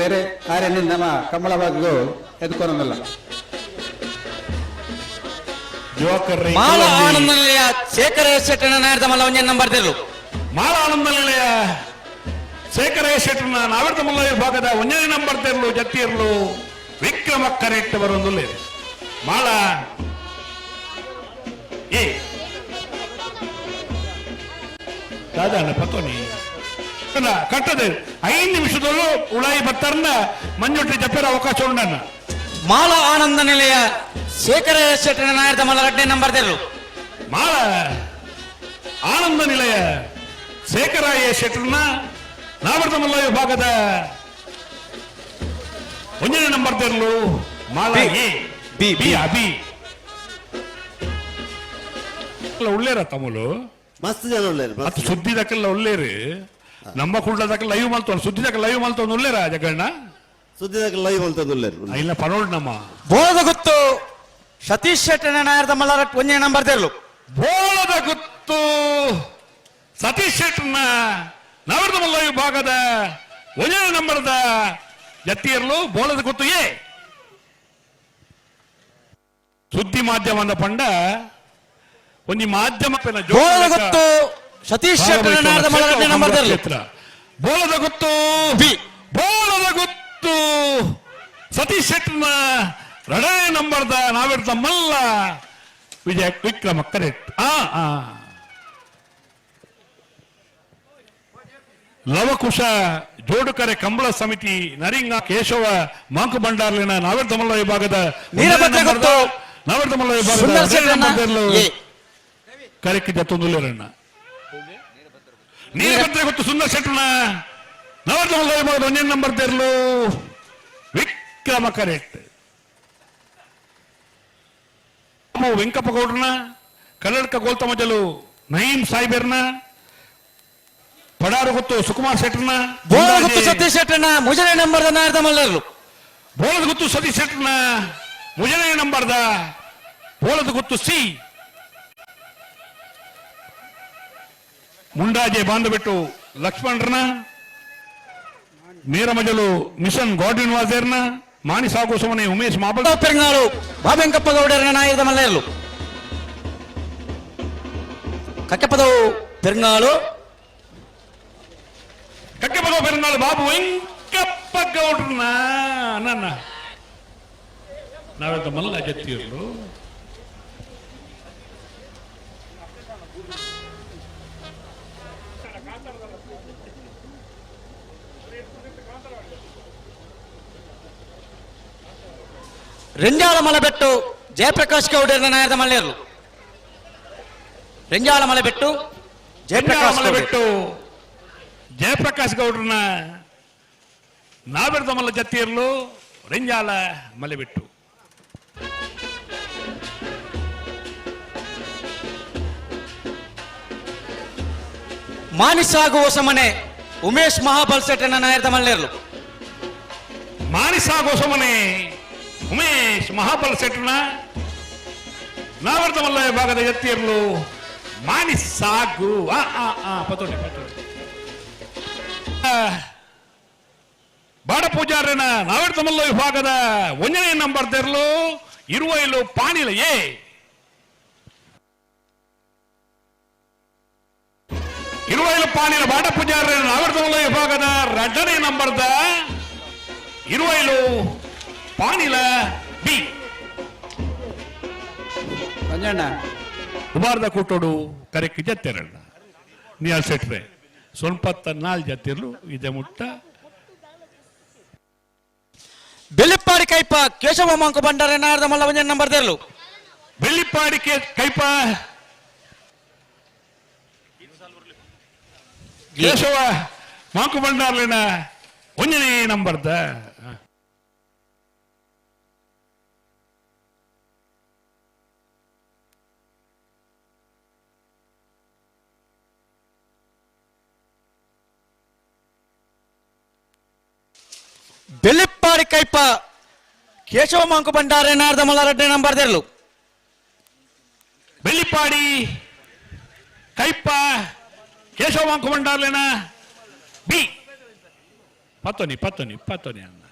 ಲೇರೆ ಆರೆನ್ ನಮ್ಮ ಕಮಲಬಾಗ್ ಎದ್ಕೊನೊಂದುಲ್ಲ. ಜೋಕರ್. ಮಾಲ ಆನಂದ ನಿಲಯ ಶೇಖರ ಶೆಟ್ಟನ ನಾಯರ್ದ ಮಲ್ಲ ಒಂಜಿ ನಂಬರ್ ತೆರ್ಲು. ಮಾಲ ಆನಂದ ನಿಲಯ ಶೇಖರ ಶೆಟ್ಟರ್ನ ನಾವರ್ತ ಮಲ್ಲ ವಿಭಾಗದ ಒಂದನೇ ನಂಬರ್ ತೆರ್ಲು ಜತ್ತಿರ್ಲು ವಿಕ್ರಮ ಕರೆಕ್ಟ್ ಬರೊಂದುಲ್ಲೇರು. ಮಾಳ ಏ ದಾದಾಣ್ಣ ಪತ್ತೋನಿ ಅಲ್ಲ ಕಟ್ಟದೆ 5 ನಿಮಿಷದಲ್ಲೂ ಉಳಾಯಿ ಬರ್ತಾರನ್ನ ಮಂಜುಟ್ಟಿ ಜಪ್ಪೇರ ಅವಕಾಶ ಉಂಡಣ್ಣ. ಮಾಲ ಆನಂದ ನಿಲಯ ಶೇಖರ ಶೆಟ್ಟನ ನಾಯರ್ದ ಮಲ್ಲ ರಡ್ಡನೇ ನಂಬರ್ ತೆರ್ಲು. ಮಾಳ ಆನಂದ ನಿಲಯ ಶೇಖರ ಎ ಶೆಟ್ಟರ್ನ ನಾವರ್ತ ಮಲ್ಲ ವಿಭಾಗದ ಒಂದನೇ ನಂಬರ್ ತೆರಲು ಮಾಳ. B. A. B, B. B. B ಒಳ್ಳೇರ ತಮುಲು. ಮಸ್ತ್ ಜನ ಉಳ್ಳೇರು. ಅತ್ ಸುದ್ದಿ ದಕ್ಕೆಲ್ಲ ಒಳ್ಳೇರು, ನಮ್ಮ ಕುಡ್ಲದಕ್ಕೆ ಲೈವ್ ಮಲ್ತೋನ್, ಸುದ್ದಿ ದಕ್ಕ ಲೈವ್ ಮಲ್ತೋನ್ ಒಳ್ಳೇರ ಜಗಣ್ಣ. ಸುದ್ದಿದಾಗ ಲೈವ್ ಮಲ್ತೊಂದುಲ್ಲೇರು. ಇಲ್ಲ ಪರೋಳ್ ನಮ್ಮ. ಬೋಳದ ಗುತ್ತು ಸತೀಶ್ ಶೆಟ್ಟನ ನಾಯರ್ದ ಮಲ್ಲ ಒಂಜನೇ ನಂಬರ್ ತೆರ್ಲು. ಬೋಳದ ಗುತ್ತು ಸತೀಶ್ ಶೆಟ್ಟರ್ನ ನವರದ ಮಲ್ಲ ವಿಭಾಗದ ಒಂದನೇ ನಂಬರ್ದ ಜತ್ತಿಯರ್ಲು ಬೋಳದ ಗುತ್ತು ಎ. ಸುದ್ದಿ ಮಾಧ್ಯಮದ ಪಂಡ ಒಂಜಿ ಮಾಧ್ಯಮ. ಬೋಳದ ಗುತ್ತು ಸತೀಶ್ ಶೆಟ್ಟನ ನಾಯರ್ದ ಮಲ್ಲ ರಡ್ಡನೇ ನಂಬರ್ ತೆರ್ಲು. ಕ್ಷೇತ್ರ ಬೋಳದ ಗುತ್ತು ಬಿ. ಬೋಳದ ಗುತ್ತು ಸತೀಶ್ ಶೆಟ್ಟರ್ನ ಎರಡನೇ ನಂಬರ್ದ ನಾವಿರ್ತ ಮಲ್ಲ ವಿಜಯ ವಿಕ್ರಮ ಕರೆಕ್ಟ್. ಆ ಆ ಲವಕುಶ ಜೋಡುಕರೆ ಕಂಬಳ ಸಮಿತಿ ನರಿಂಗ ಕೇಶವ ಮಾಂಕು ಭಂಡಾರ್ಲಿನ ನಾವಿರ್ತ ಮಲ್ಲ ವಿಭಾಗದ ವೀರಭದ್ರ ಗುತ್ತು. ನಾವಿರ್ತ ಮಲ್ಲ ವಿಭಾಗದ ಸುಂದರ್ ಎರಡನೇ ಶೆಟ್ಟನ ನಂಬರ್ದಲ್ಲೂ ಎ. ಕರೆಕ್ಟ್ ಜತ್ತೊಂದುಲ್ಲೇರಣ್ಣ. ನೀಲಭದ್ರ ಗೊತ್ತು ಸುಂದರ್ ಶೆಟ್ಟರ್ನ ನವರ್ತ ಮಲ್ಲ ವಿಭಾಗದ ಒಂದೇ ನಂಬರ್ ತೆರಲು ವಿಕ್ರಮ ಕರೆಕ್ಟ್. ವೆಂಕಪ್ಪ ಗೌಡ್ರನ ಕನ್ನಡಕ ಗೋಲ್ತಮಜಲು ನಯೀಂ ಸಾಯ್ಬೇರ್ನ ಪಡಾರು ಗೊತ್ತು ಸುಕುಮಾರ್ ಶೆಟ್ಟರ್ನ. ಬೋಳದ ಗುತ್ತು ಸತೀಶ್ ಶೆಟ್ಟನ ಮುಜನೇ ನಂಬರ್ದ ನಾಯರ್ದ ಮಲ್ಲರ್ಲು. ಬೋಳದ ಗುತ್ತು ಸತೀಶ್ ಶೆಟ್ಟರ್ನ ಮುಜನೇ ನಂಬರ್ದ ಬೋಳದ ಗುತ್ತು ಸಿ. ಮುಂಡಾಜೆ ಬಾಂಧಬಿಟ್ಟು ಲಕ್ಷ್ಮಣರನ ನೀರಮಜಲು ಮಿಷನ್ ಗಾಡ್ವಿನ್ ವಾಜೇರ್ನ ಮಾಣಿ ಸಾಗೋಸಮನೆ ಉಮೇಶ್ ಮಾಬಲ್. ಪೆರಂಗಾಳು ಬಾಬೆಂಕಪ್ಪ ಗೌಡರನ ನಾಯರ್ದ ಮಲ್ಲರ್ಲು. ಕಕ್ಕೆಪದವು ಪೆರಂಗಾಳು. ಕಕ್ಕೆಪದವು ಪೆರಂಗಾಳು ಬಾಬು ವೆಂಕಪ್ಪ ಗೌಡ್ರನ ನನ್ನ ನಾವೆಲ್ಲ ಮಲ್ಲ ಜತ್ತಿರ್ಲು. ರೆಂಜಾಳ ಮಲಬೆಟ್ಟು ಜಯಪ್ರಕಾಶ್ ಗೌಡರನ ನಾಯರ್ದ ಮಲ್ಲೇರ್ಲು. ರೆಂಜಾಳ ಮಲೆಬೆಟ್ಟು ಜಯಪ್ರಕಾಶ್ ಗೌಡರು. ಮಲೆಬೆಟ್ಟು ಜಯಪ್ರಕಾಶ್ ಗೌಡ್ರನ್ನ ನಾವೆರ್ದ ಮಲ್ಲ ಜತ್ತಿರ್ಲು ರೆಂಜಾಲ ಮಲೆಬೆಟ್ಟು. ಮಾನಿಸಾಗುವ ಸಮನೆ ಉಮೇಶ್ ಮಹಾಬಲ್ ಶೆಟ್ಟನ ನಾಯರ್ದ ಮಲ್ಲೇರ್ಲು. ಮಾನಿಸಾ ಗೋಸಮನೆ ಉಮೇಶ್ ಮಹಾಬಲ್ ಶೆಟ್ಟರ್ನ ನಾವರ್ದ ಮಲ್ಲ ವಿಭಾಗದ ಎತ್ತಿರ್ಲು ಮಾನಿಸಾಗು. ಆ ಆ ಆ ಪತೋಡಿ ಪತೋಡಿ. ಬಾಡ ಪೂಜಾರನ ನಾವರ್ದ ಮಲ್ಲ ವಿಭಾಗದ ಒಂದನೇ ನಂಬರ್ ತೆರಲು ಇರುವೈಲು ಪಾಣಿಲ ಎ. ಇರುವೈಲು ಪಾಣಿಲ ಬಾಡ ಪೂಜಾರನ ನಾವರ್ದ ಮಲ್ಲ ವಿಭಾಗದ ಎರಡನೇ ನಂಬರ್ದ ಇರುವೈಲು ಪಾಣಿಲ ಬಿ. ಮಂಜಣ್ಣ. ಉಬಾರ್ದ ಕೂಟೋಡು ಕರೆಕ್ಟ್ ಜತ್ತೆರಣ್ಣ ನಿಯಾಲ್ ಸೆಟ್ರೆ ಸೊನ್ಪತ್ತ ನಾಲ್ ಜತ್ತಿರ್ಲು ಇದೆ ಮುಟ್ಟ. ಬೆಳ್ಳಿಪ್ಪಾಡಿ ಕೈಪ ಕೇಶವ ಮಾಂಕು ಭಂಡಾರ ನಾಯರ್ದ ಮಲ್ಲ ಒಂಜನೇ ನಂಬರ್ ತೆರಲು. ಬೆಳ್ಳಿಪ್ಪಾಡಿ ಕೈಪ ಕೇಶವ ಮಾಂಕು ಭಂಡಾರ್ಲಿನ ಒಂದನೇ ನಂಬರ್ದ. ಬೆಳ್ಳಿಪ್ಪಾಡಿ ಕೈಪ ಕೇಶವ ಮಾಂಕು ಭಂಡಾರ ನಾಯರ್ದ ಮಲ್ಲ ಎರಡನೇ number ತೆರಲು. Bellippady ಕೈಪ Keshava Monk ಭಂಡಾರ್ಲಿನ B. ಪತ್ತೊನಿ ಪತ್ತೊನಿ ಪತ್ತೊನಿ ಅಣ್ಣ.